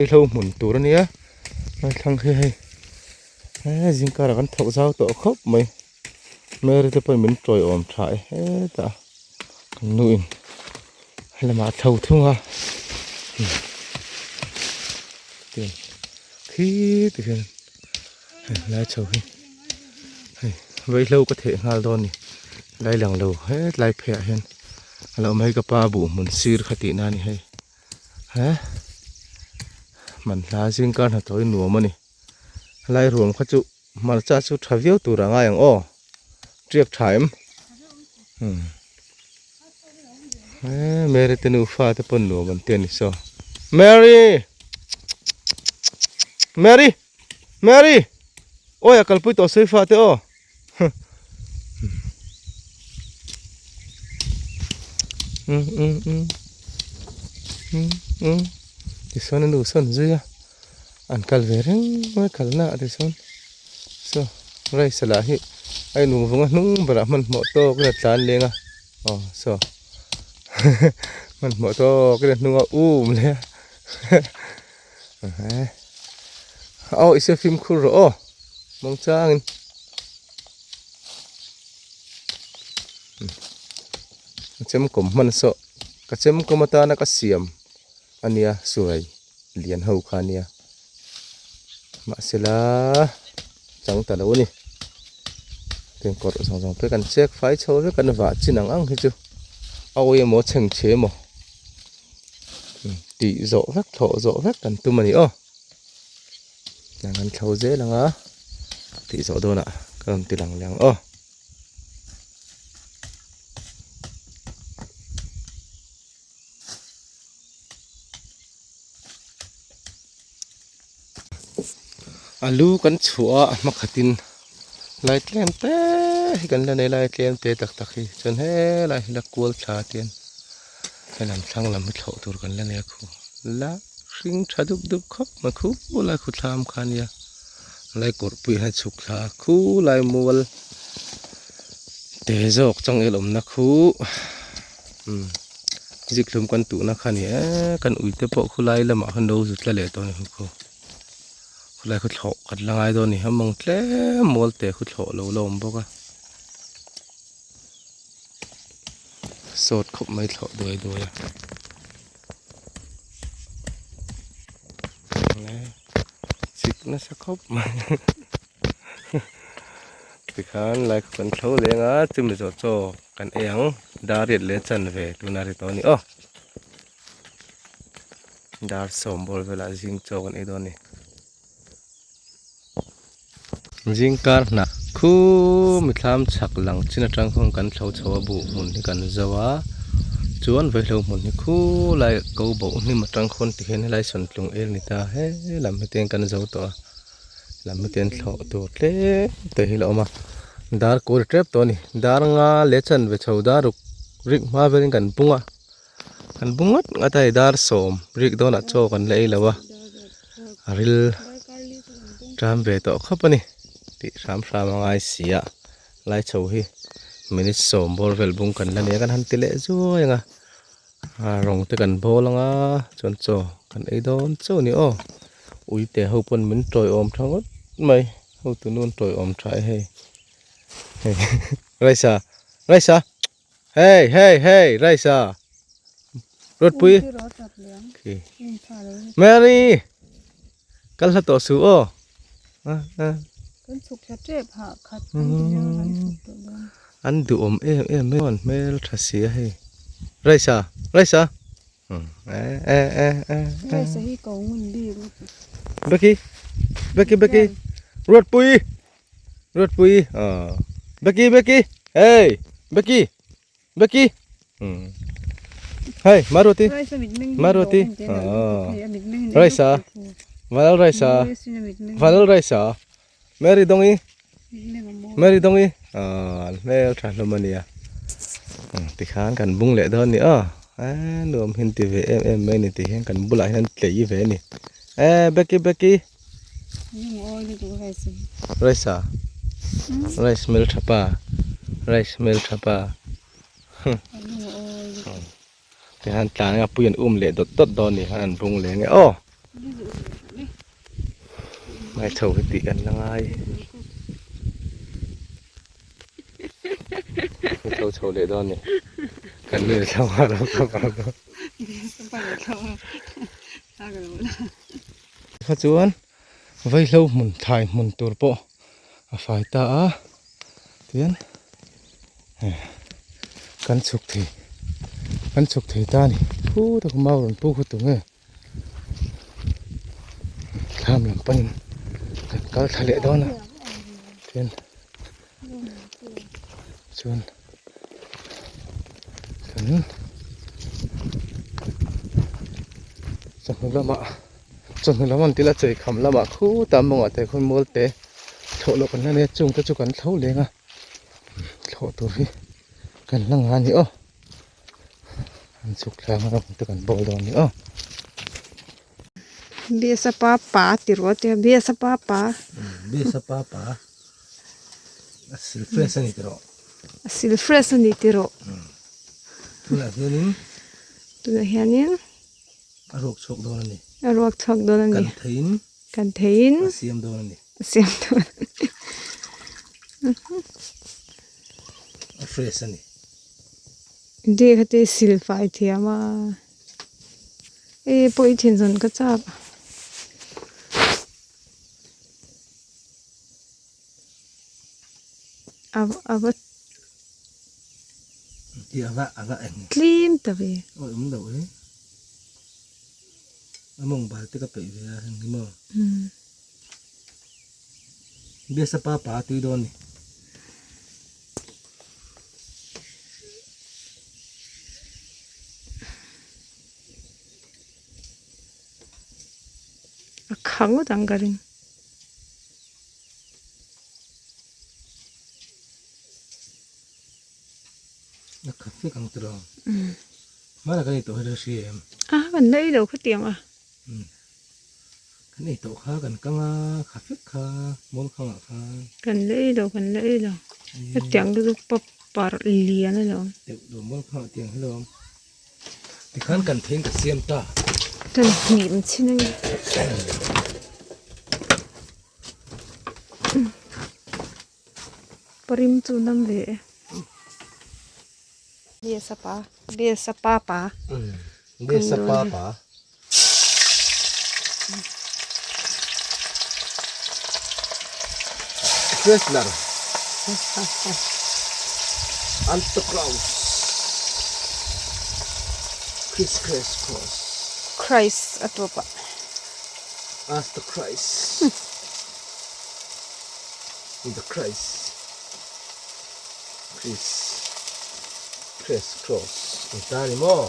Hlo hmun tur a nia thlang khi hei he zingkarah kan thawk zau tawh khawp mai Mary te pawhin min tawiawm tha e hetah kan nu in helamah a thlo thung a khi ti hian hei lai chho hi hei vaihlo ka theh nghal dawn a ni lai lang lo hetlai pheiah hian a lo awm a hei ka pa buh hmun sir kha tihna a ni hei. He manhla zingkar hnathawh hi nuam a ni helai ruam kha chu hmarcha chu tha viau tur a ngai ang aw tiak tha em umm he Mary te nufa te pawn nuam an ti a ni saw Mary Mary Mary awi a kalpui tawh sawi fa te aw. Tichuan a nu sawn zui a an kal ve reng mai kalna ah tichuan saw rice lah hi a inung vung a hnung berah hmanhmawh tawkin a tlan leng a aw saw hmanhmawh tawkin a hnung a um leh a aw i se fimkhur rawh aw mawng changin ka chem kawm hman saw ka chem kawm atana ka siam ania suai lian ho kha ania mahsela chang ta lo a ni tin kawrh zawng zawng te kan chek fai chho vek a ni vah chin ang ang hi chu a awi emaw chheng chhe emaw tih zawh vek thlawh zawh vek kan tum a ni aw tiang kan thlo zel ang a tih zawh dawnah ka rawn ti lang leh ang aw. Alu kan chhuah a hmakhatin lai tlem te hi kan la nei lai tlem te tak tak hi chuan helai hi la kual thla tian helam thlang lam hi thlawh tur kan la nei a khu la hring tha dup dup khawp mai khu lai khu thlam kha ania lai kawrh pui hian a chhuk thla a khu lai mual te zawk changel awmna khu umm zikhlum kan tuhna kha ni e kan uite pawh khulai lamah khan lo zut tla leh tawh a ni khu khulai khu thlawh kan la ngai dawn a ni a mawng tlem mual te khu thlawh lo la awm bawk a sawt khawp mai thlawh duai duai a chik nasa khawp mai. Tikhan lai khaw kan thlo leng a chumi zawh chaw kan ei ang dar riat leh chanve tuna ri tawh a ni aw dar sawm bawr velah zing chaw kan ei dawn a ni zing kar hnah khu mithlam chhak lang chin atang khawn kan thlo chho a buh hmun hi kan zo a chuan vaihlo hmun hi khu lai ko boh hnim atang khawn tikhian helai sawntlung el ni ta he lam hi te kan zo tawh a. Lam hi ten thlawh tur tlem te hi la awm a dar kawl tep tawh a ni dar nga leh chanve chho dar ruk rik hma verin kan bung a kan bung ngawt ngawt a hei dar sawm rik dawnah chaw kan la ei lo a a ril ṭam ve tawh khawp a ni tih hram hram a ngai si a lai chho hi minute sawm bawr vel bung kan la nei a kan han ti leh zuai ang a. Rawng te kan bawl anga chuan chaw kan ei dawn chauh a ni aw uite ho pawn min tawiawm tha ngawt mai hotu nu an tawiawm tha e hei hei Raisa Raisa hey hey hey Raisa Ruatpui Mary kal hla tawh suh aw An duhawm em em mai an hmel tha si a hei Raisa Raisa Becky Becky Becky Ruatpui Ruatpui Becky Becky hey Becky Becky Hey Maruti Maruti Raisa Vanal Raisa Vanal Raisa Mary Dongi Mary Dongi an hmel tha hlawm a nia tikhan kan bung leh dawn a ni aw nuam hi an ti ve em em mai a ni tih hian kan bulah hian an tlei ve a ni eh Becky Becky Raisa Rice hmel tha pa Rice hmel tha pa tikhan tlan anga pui an um leh dawt dawt dawn a ni khan an bung leh nge aw. Mai chho hi tih kan la ngai. Kan tho chho leh dawn ni. Kan nu thla a lo kap ang. Kha chuan vaihlo hmun thlai hmun tur pawh a fai ta a tian kan chhuk thei kan chhuk thei ta a ni khu tak mau rawn pu khu tunge. Thlam lam panin kan kal thla leh dawn a tin chuan kan chawhnu lamah chawhnu lam an tila chei kham lamah khutah mawngah te khawn mual te thlawh loh kan la nei a chung te chu kan thlo leng a thlawh tur hi kan la ngah a ni aw. An chhuk thlang a rawng te kan bawl dawn a ni aw. Biasa pa pa ti ruah te biasa pa pa. Biasa pa pa a sil fresh a ni tiraw. A sil fresh a ni tiraw. Tunah hianin. Tunah hianin. A ruak chhuak dawn a ni. A ruak chhuak dawn a ni. Kan theiin. Kan theiin. A siam dawn a ni. A siam dawn a ni. A fresh a ni. Dek a te sil fai thiam a e pawh i thin zawn ka chak a a va tlim ta ve. A mawng bal te ka peih ve a heng hi maw. Biasa pa pa a tui dawn ni. A kha ngawt ang ka ring. A kha fek ang tiraw. Hmana kan ei tawh hi ri hri em? A kan la ei lo khatiang a. Kan ei tawh kha kan kang a, kha fek kha mual khangah khan. Kan la ei lo, kan la ei lo. Hetiang te chu papar lian a lo. Deuh lo mual khangah tiang hi lo awm. Tikhan kan thing ka siam ta. Kan hnim chin a ni. Parim chu nam ve e. Biasa pa, biasa pa pa. Biasa pa pa. Chrysler Antoclaus Chris Chris Cross Christ a tawp ah. As the Christ The Christ Chris Chris Cross ang ta ni maw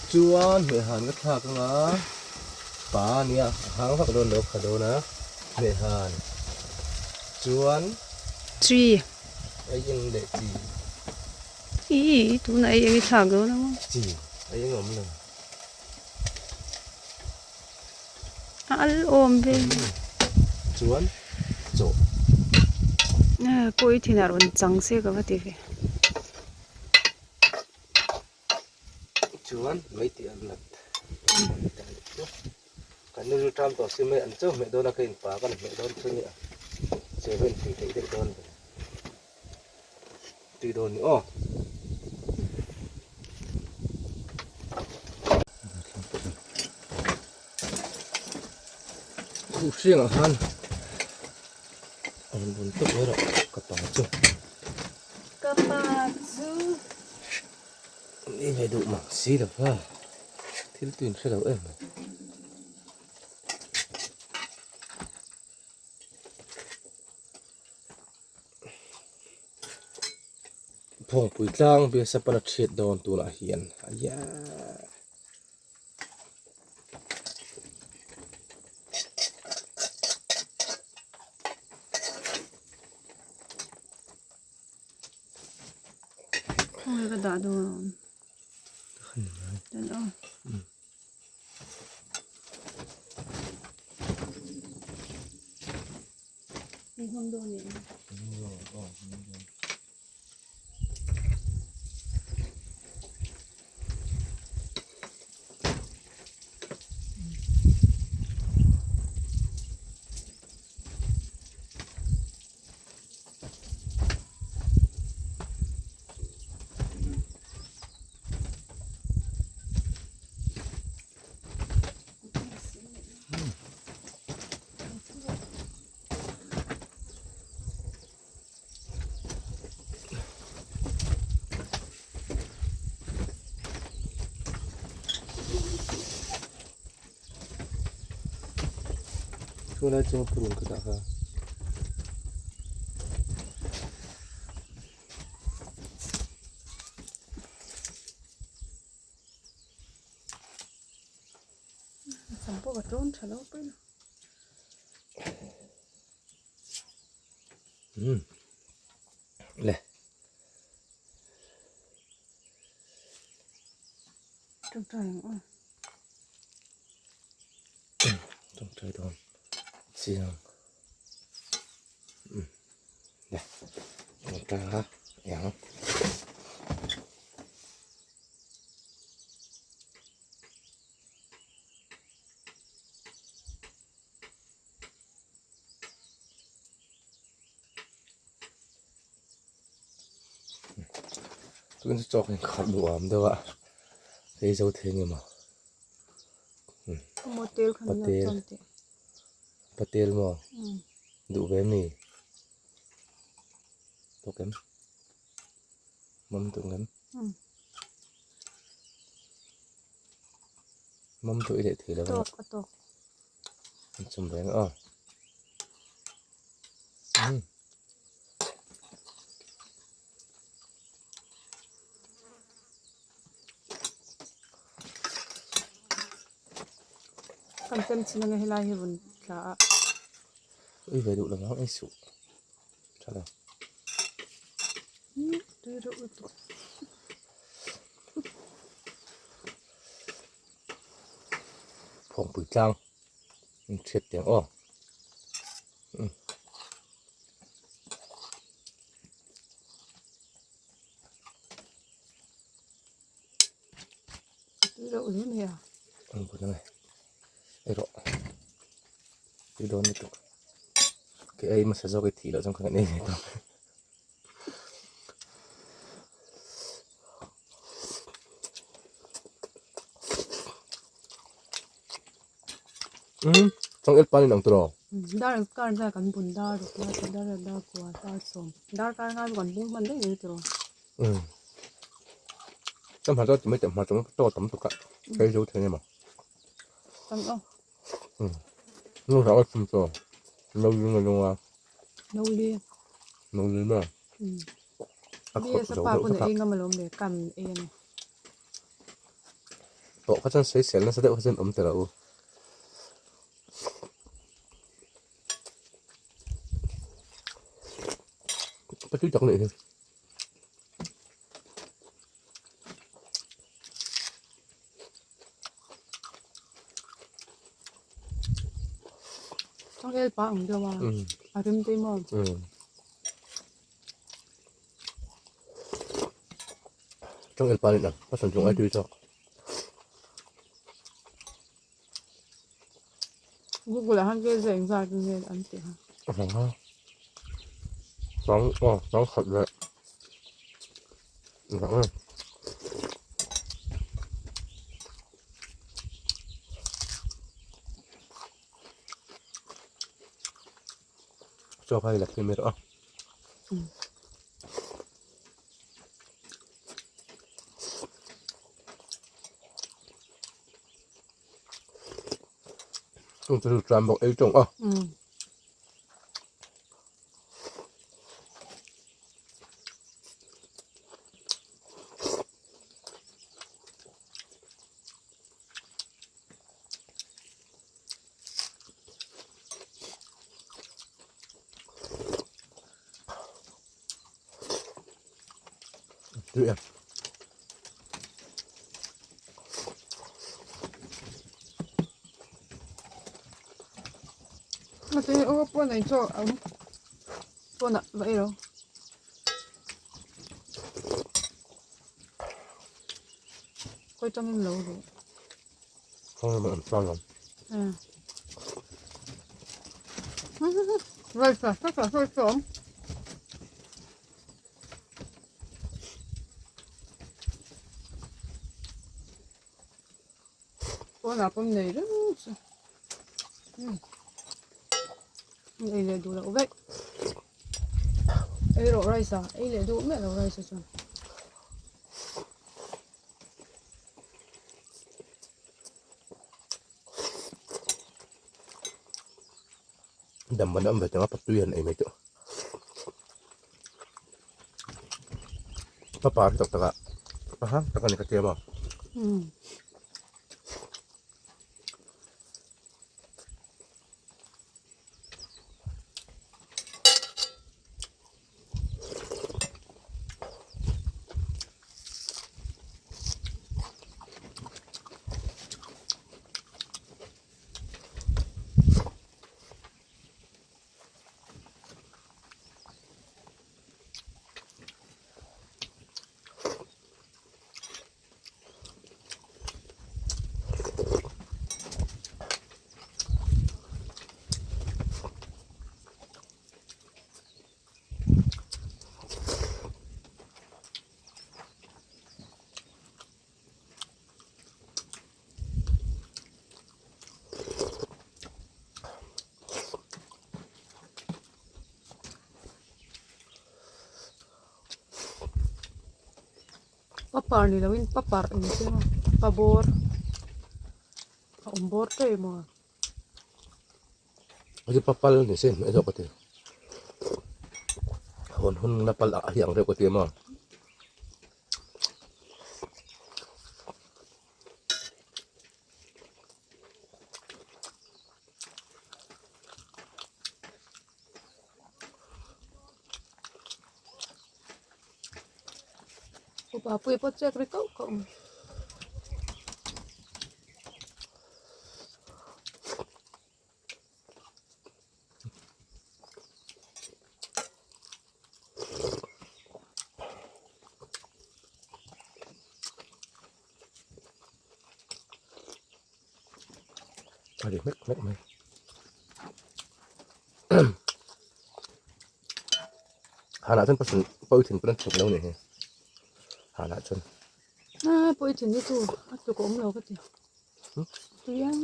chuan hmehhan ka thlak anga pa ania a hang vak dawn lo kha dawn a hmehhan chuan chi a eng leh chi ih tunah ei eng i thlak dawn a maw chi a eng awm lo. A al awm ve. Chuan chaw. Pawi thin a rawn chang se ka va ti ve. Chuan mai tih an nat. Kan nu rilṭam tawh si mai an chauh hmeh dawn a ka inpa kan hmeh dawn chu nia. Seven tih theih deuh dawn ve. Tui dawn ni aw. Khuh hriangah khan a rawn bun tawp mai rawh ka pa chu. Ka pa chu. Ni ve duh mang si lo va thil tuin hre lo em mai. Phawngpui tlang biasa pana thiat dawn tunah hian aia. Khawnge ka dah dawn? Tan aw. Chhunlai chunga purun ka dah kha. Sam pawh ka tlawn tha lo pawh ina. Um le. Tawngtai ang aw. Tawngtai dawn chiang. Um le tawngtai a eng. Tun chu chawk in khalh duh a awm deuh a hei zo thei nge maw patel patel maw duh ve mi tawk em mawm duh ngem mawm duh i leh thei lo a an chum reng a. Kan pem chin ange helai hi rawn tla a. Ui ve duh lo ang ei suh. Tha lo. Tui reuh lutuk. Phawngpui tlang in hriat teng aw. Tui reuh hle mai a. An bul ange. Ei rawh. Tui dawn lutuk. Ke ei hmasa zawk i thih loh chuan ka ngaih nei ve tawp. Umm changel pan in ang tawh Dar kar zai kan bun dar ruk lai chu dar dar kua dar sawm dar kar ngai chu kan bung hman daih mai tawh umm tam hma chuan ti mai teh hma chuan chaw tam tuk a hei zo thei emaw tam aw umm nu hrang a chhun chaw no ling a lung a no li no li maw umm a khawrh zo pa deuh pawn vek a a ei ngam alawm le kan ei a ni. Tawh kha chuan sawisel nasa deuh kha chuan awm ta lo u. Ka tui tak nih hi. Changel pa ang deuh a. A rim te maw. Changel pa nih ang. Ka sawn chung ai tui chawk. Google ah khan vel zai engzat nge an tih a. Aha. Sang aw sang khat leh engah nge. Chaw kha i la thim erawh a. Chung chu tram bawk ei tawng a. Tui em. Mà thế ô pon này cho ống pon ạ vậy rồi coi trong em lâu rồi. Không mà làm sao lắm. Ừ. Rồi rồi rồi rồi rồi. Pawnah pawm nei reng chu ei leh duh loh vek ei rawh rice ah ei leh duh miah lo rice ah chuan. Dam man a awm ve tawh a patui han ei mai tawh. Papa hi tak tak ah pa hang tak a ni ka tia maw. Papar ni loin papar ang chi maw pabawr a awm bawr teuh maw. Hei papal ni se hmeh zawk ka ti hawn hun na pal ah hi ang deuh ka ti maw. Upa pui pawh chek ri kauh kauh mai. A ri hmek hmek mai. Hanah chuan pasal pawithin pawn an tluk lo nih hi. Hanah chuan. Ah pawithin hi chu a tluk a awm lo ka ti. Tui ang.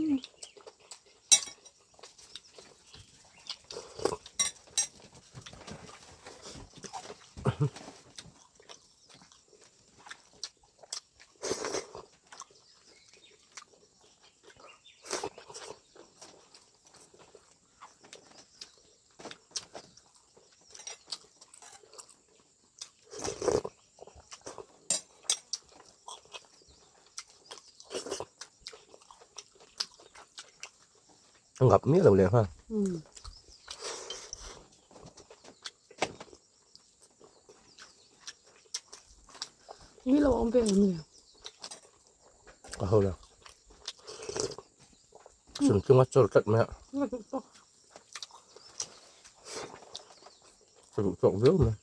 A ngap miah lo leh nghal. Mi lo awm ve em ni? Ka ho lo. Sum chunga chawl tlat mai a. Ka duh tawk viau mai.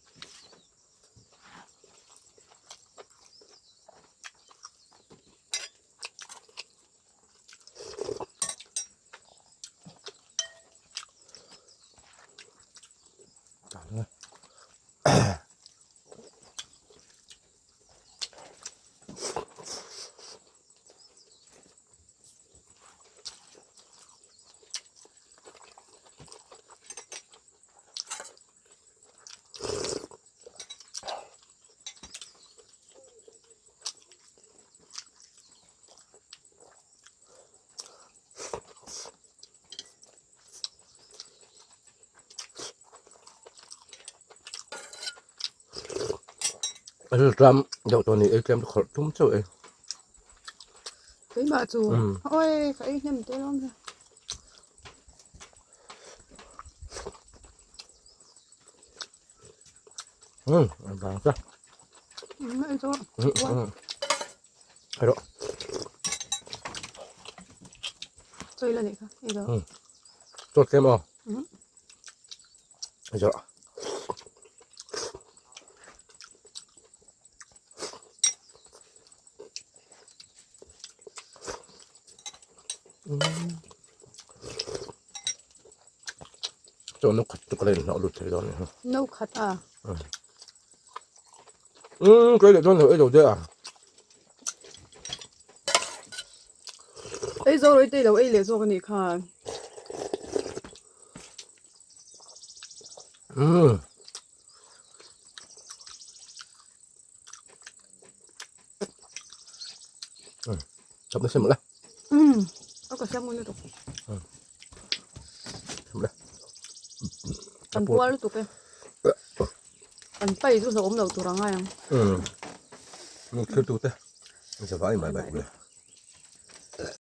Ram deuh tawh ni ei tlem khawrh tum chauh e. Keimah chu oi ka ei hnem te lawm hi. Vang ta. Ei chu. Ei rawh. Chawi la nih kha ei rawh. Chaw tlem aw. Ei rawh. Chaw no khat chu ka la inhnawh lut thei dawn a ni. No khat a. Ka ei leh dawn lo ei lo deuh a. Ei zo rawih te i lo ei leh zawk a nih kha. Chop na siam la. A ka siam ngun lutuk. Chop la. Kan puar lutuk e. Kan pai chu hlauhawm lo tur a ngai ang. Umm. Thlir tute. Zavai mai mai.